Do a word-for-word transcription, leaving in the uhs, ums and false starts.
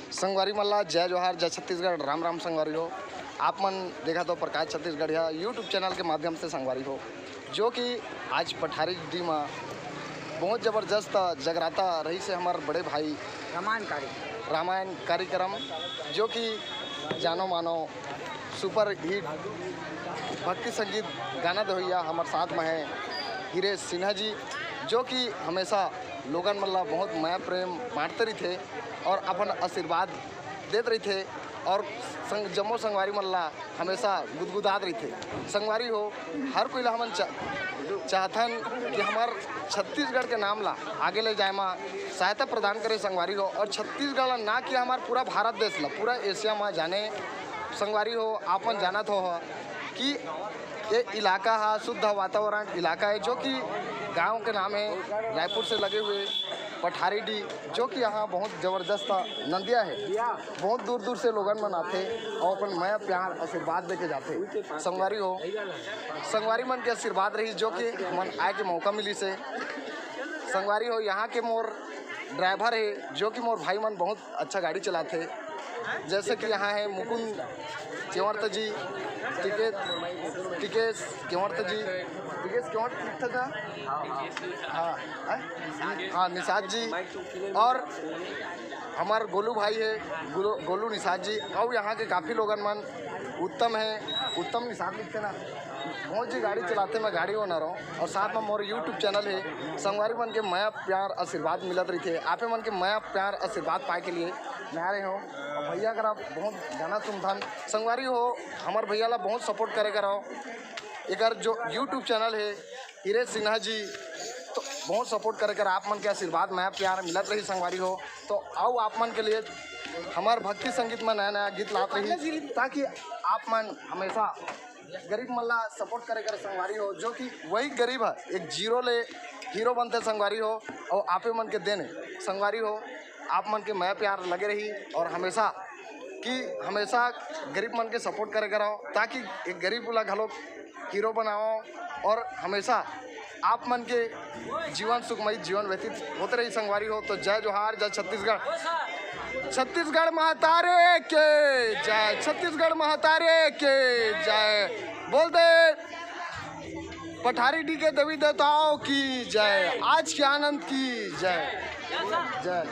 संगवारी मन ला जय जोहार, जय छत्तीसगढ़, राम राम संगवारी हो। आप मन देखत हो प्रकाश छत्तीसगढ़िया YouTube चैनल के माध्यम से संगवारी हो, जो कि आज पठारी डी म बहुत जबरदस्त जगराता रहिस हे हमर बड़े भाई रामायण कार्यक्रम। रामायण कार्यक्रम, जो कि जानो मानो सुपर हिट भक्ति संगीत गाना देवइया हमर साथ में है हिरेश सिन्हा जी, जो कि हमेशा लोगन मन ला बहुत मया प्रेम बांटते रहिथे और अपन आशीर्वाद देत रहिथे और संग जम्मो संगवारी मन ला हमेशा गुदगुदात रहिथे। संगवारी हो, हर कोई ला हमन चा-, चाहथन कि हमर छत्तीसगढ़ के नाम ला आगे ले जाए मा सहायता प्रदान करे संगवारी हो, और छत्तीसगढ़ ला ना कि हमर पूरा भारत देश ला, पूरा एशिया मा जाने। संगवारी हो, आपन जानत हो कि ये इलाका हा शुद्ध वातावरण इलाका है, जो कि गांव के नाम है रायपुर से लगे हुए पठारी डी, जो कि यहाँ बहुत जबरदस्त नंदिया है। बहुत दूर दूर से लोगन मन आथे और अपन मया प्यार आशीर्वाद देके जाथे। संगवारी हो, संगवारी मन के आशीर्वाद रही, जो कि मन आए के मौका मिलिस हे। संगवारी हो, यहाँ के मोर ड्राइवर है, जो कि मोर भाई मन बहुत अच्छा गाड़ी चलाथे। जैसे कि यहाँ है मुकुंद केवंत जी, टिकेश, टिकेश केवंत जी, टिकेश केवंत लिखता था? हाँ, हैं? हाँ, निषाद जी और हमार गोलू भाई है, गोलू, गोलू निषाद जी, और यहाँ के काफ़ी लोगन मन उत्तम है, उत्तम निषाद लिखते ना, बहुत जी गाड़ी चलाथे, मैं गाड़ी ओनर हूँ, और साथ में मोर YouTube चैनल है। संगवारी मन के मया प्यार आशीर्वाद मिलत रहिथे, आपे मन के मया प्यार आशीर्वाद पाए के लिए मैं आ रहे हूँ। और भैया अगर आप बहुत गाना सुनथन, संगवारी हो, हमार भैया ला बहुत सपोर्ट करे करो। एकर जो YouTube चैनल है हिरेश सिन्हा जी, तो बहुत सपोर्ट करे कर आप मन के आशीर्वाद, मया प्यार मिलत रही संगवारी हो। तो आओ आप मन के लिए हमार भक्ति संगीत में नया नया गीत लात रही, ताकि आप मन हमेशा गरीब मन ला सपोर्ट करे कर संगवारी हो, जो कि वही गरीब है एक जीरो ले हीरो बनते संगवारी हो, और आपे मन के देन संगवारी हो, आप मन के मया प्यार लगे रही और हमेशा कि हमेशा गरीब मन के सपोर्ट करे करो, ताकि एक गरीब ला घलो हीरो बनाओ और हमेशा आप मन के जीवन सुखमय जीवन व्यतीत होते रही संगवारी हो। तो जय जोहार, जय छत्तीसगढ़, छत्तीसगढ़ महतारे के जय, छत्तीसगढ़ महतारे के जय। बोल दे पठारी डी के देवी देवताओं की जय, आज के आनंद की जय। जय।